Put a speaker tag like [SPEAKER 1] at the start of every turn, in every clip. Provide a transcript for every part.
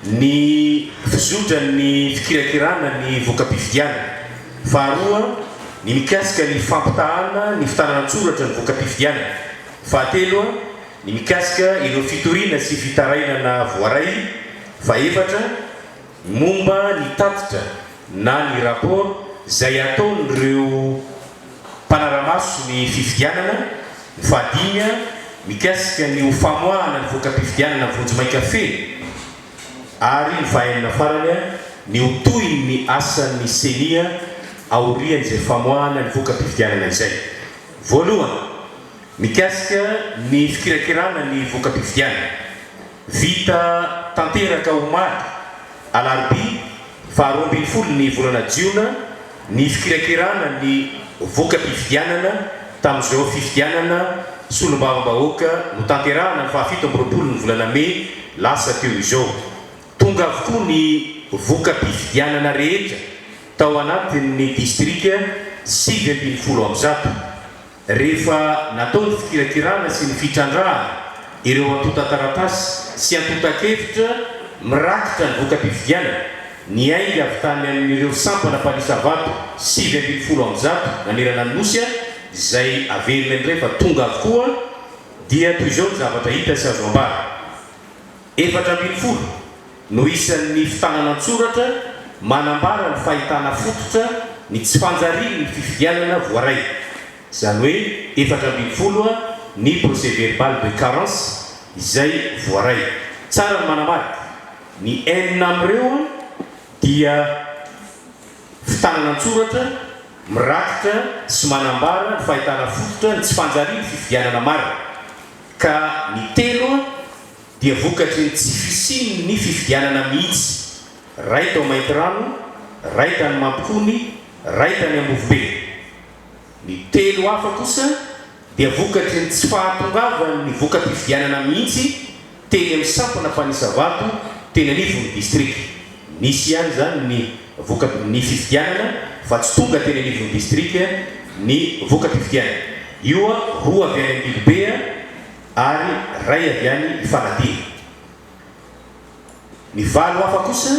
[SPEAKER 1] ny fizotran'ny fikirakirana ny voka-pifidianana. Faharoa, ny mikasika ny fampitahana ny fitanana an-tsoratra ny voka-pifidianana. Fahatelo, ny mikasika ireo fitoriana sy fitarainana voaray. Fahefatra, ny momba ny tatitra na ny rapport izay ataon'ireo mpanara-maso ny fifidianana. Ny fahadimy, mikasika ny ho famoahana ny voka-pifidianana vonjimaika feno. Ary ny fahaenina farany, ny ho tohin'ny asan'ny Ceni aorian'izay famoahana ny voka-pifidianana izay. Voalohany, mikasika ny fikirakirana ny voka-pifidianana. Vita tanteraka omaly, alarobia faha 12 ny volana jiona, ny fikirakirana ny voka-pifidianana tamin'izao fifidianana solombavambahoaka notanterahana ny faha 27 ny volana mey lasa teo izao. Tonga avokoa ny voka-pifidianana rehetra tao anatin'ny distrika 119. Rehefa natao ny fikirakirana sy ny fitrandrahana ireo antontan-taratasy sy antontan-kevitra mirakitra ny voka-pifidianana, niainga avy tany amin'ireo sampana mpanisa vato 119 nanerana ny Nosy izay averina indray fa tonga avokoa, dia toy izao ny zavatra hita sy azo ambara. 14 no isan'ny fitanana an-tsoratra manambara ny fahitana fototra ny tsy fanjarian'ny fifidianana voaray. Izany hoe 14 ny procès verbal de carence izay voaray. Tsara ny manamarika, ny enina amin'ireo dia fitanana an-tsoratra mirakitra sy manambara ny fahitana fototra ny tsy fanjarian'ny fifidianana marina, ka ny telo dia vokatry ny tsy fisian'ny fifidianana mihitsy, ray tao Maintirano, ray tany Mampikony, ray tany Ambovombe. Ny telo hafa kosa dia vokatry ny tsy fahatongavan'ny voka-pifidianana mihitsy teny amin'ny sampana mpanisa vato teny anivon'ny distrika. Nisy ihany izany ny voka ny fifidianana fa tsy tonga teny anivon'ny distrika ny voka-pifidianana. Io roa avy any Ambilobe ary ray avy any Ifanadiana. Ny valo hafa kosa,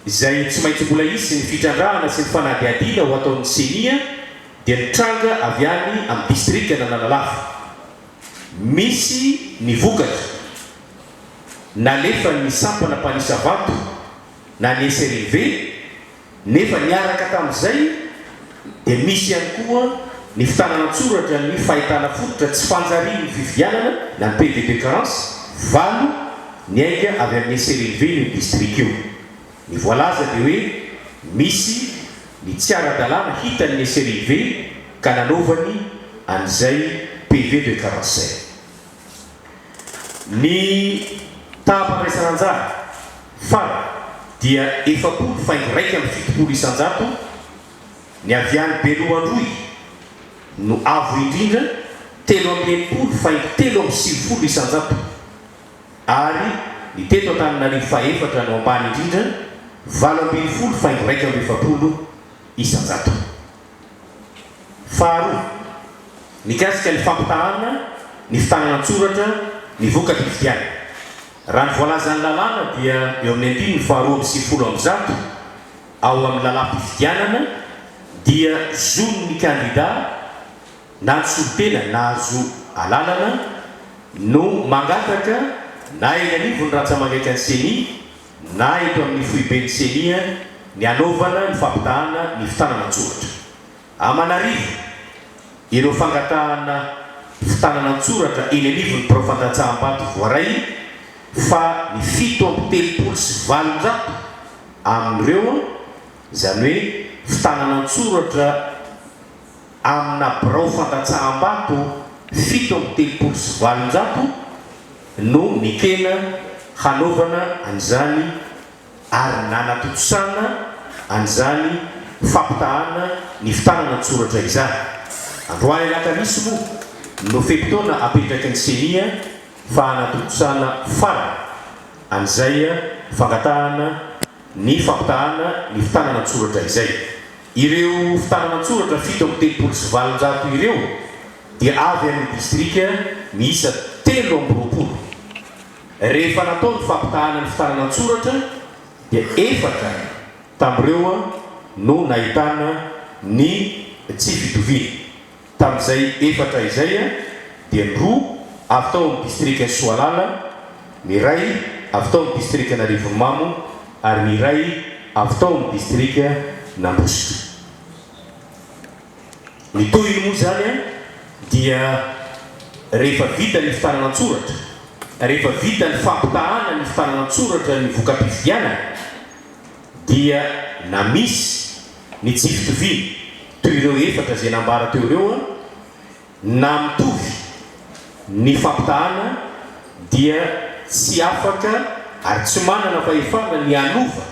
[SPEAKER 1] izay tsy maintsy mbola hisy ny fitrandrahana sy ny fanadihadiana ho ataon'ny Ceni, dia nitranga avy any amin'ny distrikan'Analalava. Misy ny vokatra nalefan'ny sampana mpanisa vato na ny SRIV, Nefa niaraka tamin'izay dia misy ihany koa ny fitanana an-tsoratra ny fahitana fototra tsy fanjarian'ny fifidianana na ny PV de carence valo niainga avy amin'ny SRIV io distrika io. Ny voalaza dia hoe misy ny tsy ara-dalàna hitan'ny SRIV ka nanaovany an'izay PV de carence izay. Ny taham-pandraisana anjara farany dia 40,71%, ny avy any Beloha Androy no avo indrindra, 63,93%, ary ny teto Antananarivo fahefatra no ambany indrindra, 18,41%. Faharoa, mikasika ny fampitahana ny fitanana an-tsoratra ny voka-pifidianana. Raha ny voalazan'ny lalàna dia eo amin'ny andininy faha 192 ao amin'ny lalàm-pifidianana dia zon'ny kandida na ny solontena nahazo alalana no mangataka na eny anivon'ny rantsamangaikan'ny Ceni na eto amin'ny foiben'ny Ceni ny hanaovana ny fampitahana ny fitanana an-tsoratra. Aman'arivo ireo fangatahana fitanana an-tsoratra eny anivon'ny birao fandatsaham-bato voaray fa ny 837 amin'ireo, izany hoe fitanana an-tsoratra amina birao fandatsaham-bato 837 no nekena hanaovana an'izany ary nanatontosana an'izany fampitahana ny fitanana an-tsoratra izany. Androany alakamisy moa no fe-potoana apetraky ny Ceni fa hanatontosana farany an'izay fangatahana ny fampitahana ny fitanana an-tsoratra izay. Ireo fitanana an-tsoratra 837 ireo dia avy amin'ny distrika miisa 23. Rehefa natao ny fampitahana ny fitanana an-tsoratra dia efatra tamin'ireo no nahitana ny tsy fitoviana. Tamin'izay efatra izay dia ny roa avy tao amin'ny distrikan'i Soalala, ny iray avy tao amin'ny distrikan'Arivonimamo ary ny iray avy tao amin'ny distrikan'Ambositra. Ny tohiny moa izany dia rehefa vita ny fitanana an-tsoratra, rehefa vita ny fampitahana ny fitanana an-tsoratra ny voka-pifidianana dia na misy ny tsy fitoviana toy ireo efatra izay nambara teo ireo na mitovy ny fampitahana dia tsy afaka ary tsy manana fahefana ny hanova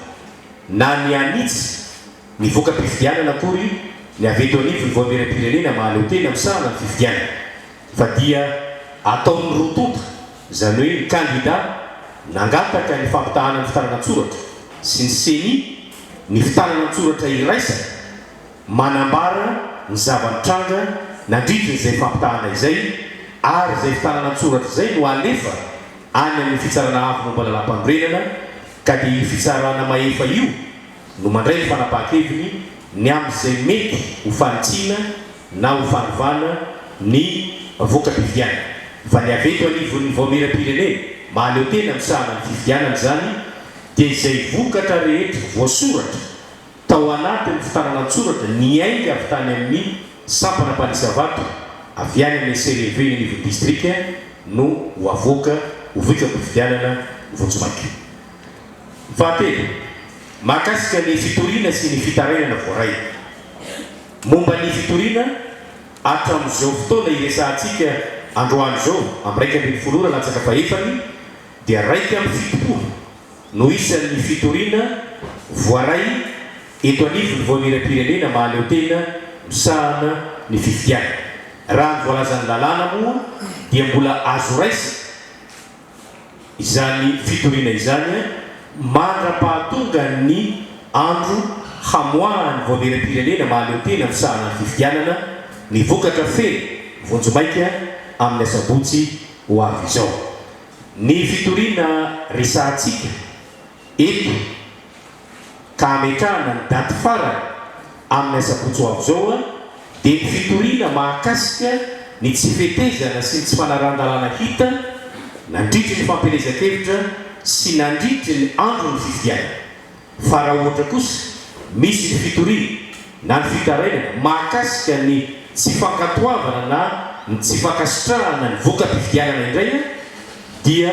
[SPEAKER 1] na ny hanitsy ny voka-pifidianana akory ny avy eto anivon'ny Vaomieram-pirenena mahaleo tena misahana ny fifidianana fa dia ataon'ny roa tonta, izany hoe ny kandida nangataka ny fampitahana ny fitanana an-tsoratra sy ny ceni ny fitanana an-tsoratra iraisana manambara ny zava-nitranga nandritry ny izay fampitahana izay ary izay fitanana an-tsoratra izay no alefa any amin'ny Fitsarana Avo momba Lalàmpanorenana ka dia io fitsarana mahefa io no mandray ny fanapahan-keviny ny amin'izay mety ho fanitsiana na ho fanovana ny voka-pifidianana. Fa ny avy eto anivon'ny Vaomieram-pirenena mahaleo tena misahana ny fifidianana izany dia izay vokatra rehetra voasoratra tao anatin'ny fitanana an-tsoratra niainga avy tany amin'ny sampana mpanisa vato avy any amin'ny CRV eny anivon'ny distrika no ho avoaka ho voka-pifidianana vonjimaika. Fahatelo, mahakasika ny fitoriana sy ny fitarainana voaray. Momba ny fitoriana, hatramin'izao fotoana iresahantsika androany izao, amin'ny 11 ora latsaka fahefany, dia 71 no isan'ny fitoriana voaray eto anivon'ny Vaomieram-pirenena mahaleo tena misahana ny fifidianana. Raha ny voalazan'ny lalàna moa dia mbola azo raisina izany fitoriana izany mandra-pahatonga ny andro hamoahan'ny Vaomieram-pirenena mahaleo tena misahana ny fifidianana ny vokatra feno vonjimaika amin'ny asabotsy ho avy izao. Ny fitoriana resahantsika eto ka hametrahana ny daty farany amin'ny asabotsy ho avy izao dia ny fitoriana mahakasika ny tsy fetezana sy ny tsy fanarahan-dalàna hita nandritry ny fampielezan-kevitra sy nandritry ny andron'ny fifidianana. Fa raha ohatra kosa misy ny fitoriana na ny fitarainana mahakasika ny tsy fankatoavana na ny tsy fankasitrahana ny voka-pifidianana indray dia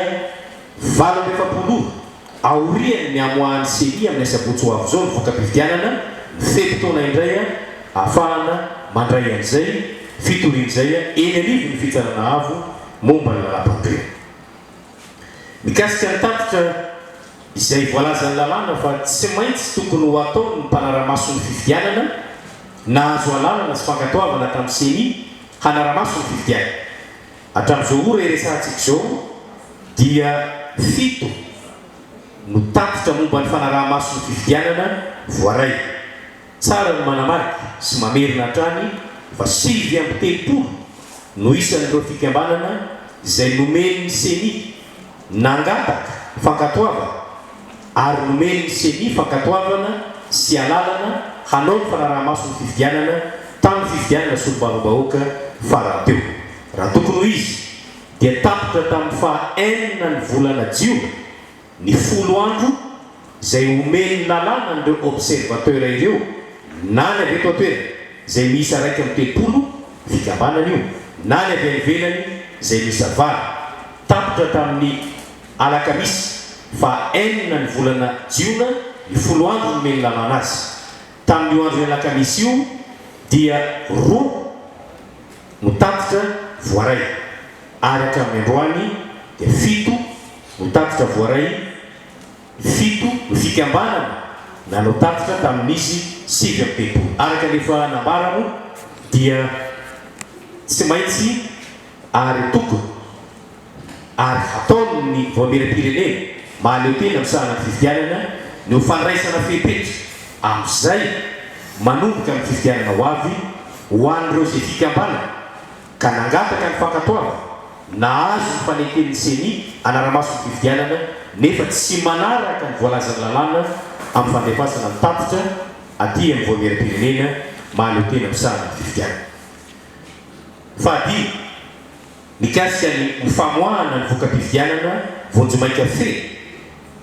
[SPEAKER 1] 48 ora Aorian'ny hamoahan'ny Ceni amin'ny asabotsy ho avy izao ny voka-pifidianana, ny fe-potoana indray ahafahana mandray an'izay fitoriana izay eny anivon'ny Fitsarana Avo momba ny Lalàmpanorenana. Mikasika ny tatitra izay voalazan'ny lalàna fa tsy maintsy tokony ho ataon'ny mpanara-maso ny fifidianana, nahazo alalana sy fankatoavana tamin'ny Ceni hanara-maso ny fifidianana. Hatramin'izao ora iresahantsika izao dia fito no tatitra momba ny fanaraha-maso ny fifidianana voaray. Tsara ny manamarika sy mamerina hatrany fa 39 no isan'ireo fikambanana izay nomen'ny Ceni nangataka fankatoavana ary nomen'ny Ceni fankatoavana sy alalana hanao ny fanaraha-maso ny fifidianana tamin'ny fifidianana solombavambahoaka farany teo. Raha tokony ho izy dia tapitra tamin'ny faha enina ny volana jiona ny folo andro izay omen'ny lalàna an'ireo observateur ireo na ny avy eto an-toerana izay miisa 31, fikambanana io, na ny avy any ivelany izay miisa valo. Tapitra tamin'ny alakamisy faha enina ny volana jiona ny folo andro nomen'ny lalàna azy. Tamin'io andron'ny alakamisy io dia roa no tatitra voaray ary hatramin'ny androany dia fito no tatitra voaray, fito no fikambanana nanao tatitra tamin'izy 39. Araka ny efa nambara moa dia tsy maintsy ary tokony ary hataon'ny Vaomieram-pirenena mahaleo tena misahana ny fifidianana ny ho fandraisana fepetra amin'izay manomboka amin'ny fifidianana ho avy ho an'ireo izay fikambanana ka nangataka ny fankatoavana. nahazo ny faneken'ny Ceni hanara-maso ny fifidianana nefa tsy manaraka ny voalazan'ny lalàna amin'ny fandefasana ny tatitra aty amin'ny Vaomieram-pirenena mahaleo tena misahana ny fifidianana. Fahadimy, mikasika ny ho famoahana ny voka-pifidianana vonjimaika feno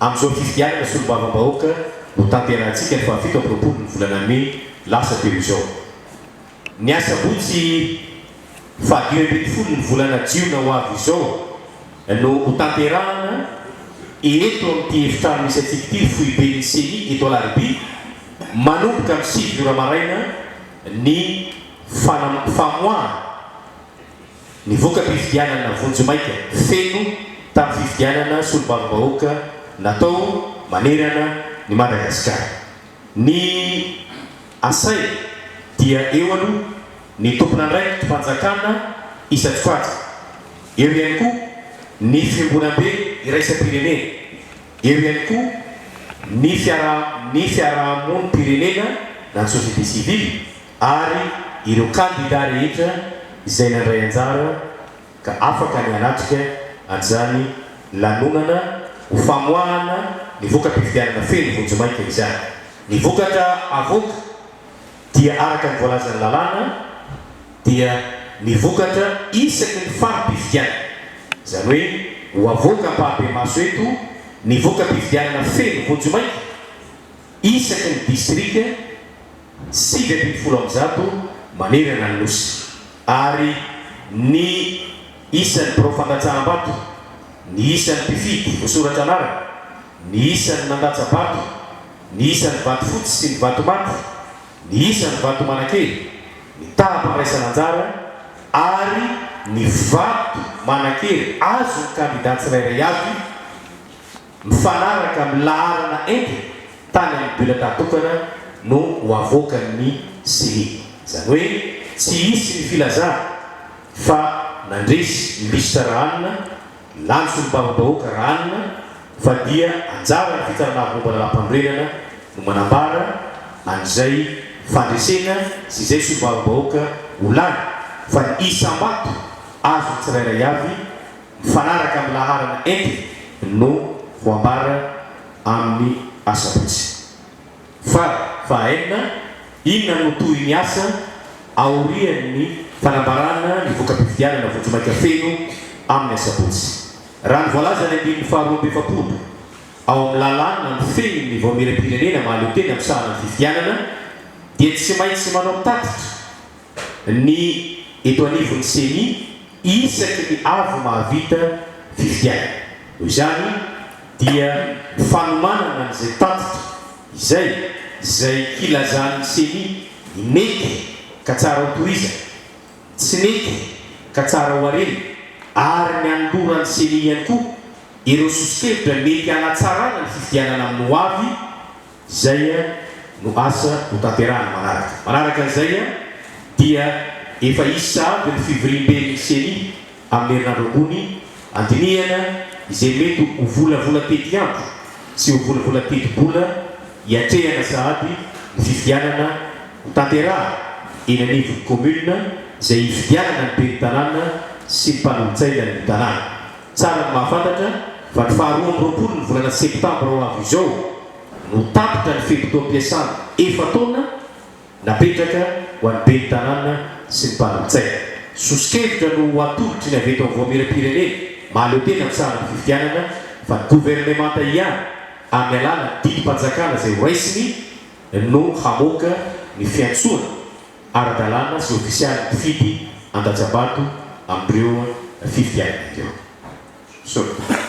[SPEAKER 1] amin'izao fifidianana solombavambahoaka notanterahantsika ny fahafito amby 20 ny volana mey lasa teo izao. Ny asabotsy faha-15 ny volana jiona ho avy izao no hotanterahana eto amin'ity efitrano misy antsika ity, foiben'ny Ceni eto Alarobia, manomboka amin'ny 9 ora maraina ny famoahana ny voka-pifidianana vonjimaika feno tamin'ny fifidianana solombavambahoaka natao manerana ny Madagasikara. Ny asaina dia eo aloha ny tompon'andraikitrim-panjakana isan-tsokajiny, eo ihany koa ny fiombonambe iraisam-pirenena, eo ihany koa ny ny fiarahamonim-pirenena na ny société civile ary ireo kandida rehetra izay nandray anjara ka afaka ny hanatrika an'izany lanonana ho famoahana ny voka-pifidianana feno vonjimaika izany. Ny vokatra avoaka dia araka ny voalazan'ny lalàna dia ny vokatra isaky ny fari-pifidianana. Izany hoe ho avoaka ampahibemaso eto ny voka-pifidianana feno vonjimaika isaky ny distrika 119 manerana ny Nosy ary ny isan'ny birao fandatsaham-bato, ny isan'ny mpifidy voasoratra anarana, ny isan'ny nandatsa-bato, ny isan'ny vato fotsy sy ny vato maty, ny isan'ny vato manan-kery, ny taham-pandraisana anjara ary ny vato manan-kery azon'ny kandida tsirairay avy mifanaraka amin'ny laharana entiny tany amin'ny bulletin tokana no ho avoakan'ny Ceni. Izany hoe tsy hisy ny filazana fa nandresy ny lisitra Rahanina, lany solombavambahoaka Rahanina fa dia anjaran'ny Fitsarana Avo Momba Lalàmpanorenana no manambara an'izay fandresena sy izay solombavambahoaka ho lany fa ny isam-bato azon'ny tsirairay avy mifanaraka amin'ny laharana entiny no ho ambara amin'ny asabotsy. Fa fahaenina, inona no tohin'ny asa aorian'ny fanambarana ny voka-pifidianana vonjimaika feno amin'ny asabotsy? Raha ny voalazan'ny andininy faharoa 42 ao amin'ny lalàna mifehy ny Vaomieram-pirenena mahaleo tena misahana ny fifidianana dia tsy maintsy manao tatitra ny eto anivon'ny Ceni isaky ny avy mahavita fifidianana. Noho izany dia ny fanomanana an'izay tatitra izay, izay hilazan'ny Ceni ny mety ka tsara ho tohizana, tsy mety ka tsara ho arenina ary ny hanoloran'ny Ceni ihany koa ireo soso-kevitra mety hanatsarana ny fifidianana amin'ny ho avy, Izay no asa hotanterahana manaraka. Manaraka an'izay dia efa hisy sahady ny fivoriamben'ny Ceni amin'ny herinandro ambony handinihana izay mety ho volavola tetiandro sy ho volavola tetibola hiatrehana sahady ny fifidianana hotanterahana eny anivon'ny commune izay hifidianana ny ben'ny tanàna sy ny mpanolotsainan'ny tanàna. Tsara ny mahafantatra fa ny faha 22 ny volana septambra ho avy izao no tapitra ny fe-potoam-piasana efa-taona napetraka ho an'ny ben'ny tanàna sy ny mpanolotsaina. Soso-kevitra no ho atolotry ny avy eto amin'ny Vaomieram-pirenena mahaleo tena misahana ny fifidianana fa ny governemanta ihany amin'ny alalan'ny didim-panjakana izay horaisiny no hamoaka ny fiantsoana ara-dalàna sy ofisialy mpifidy handatsa-bato amin'ireo fifidianana ireo. Misaotra.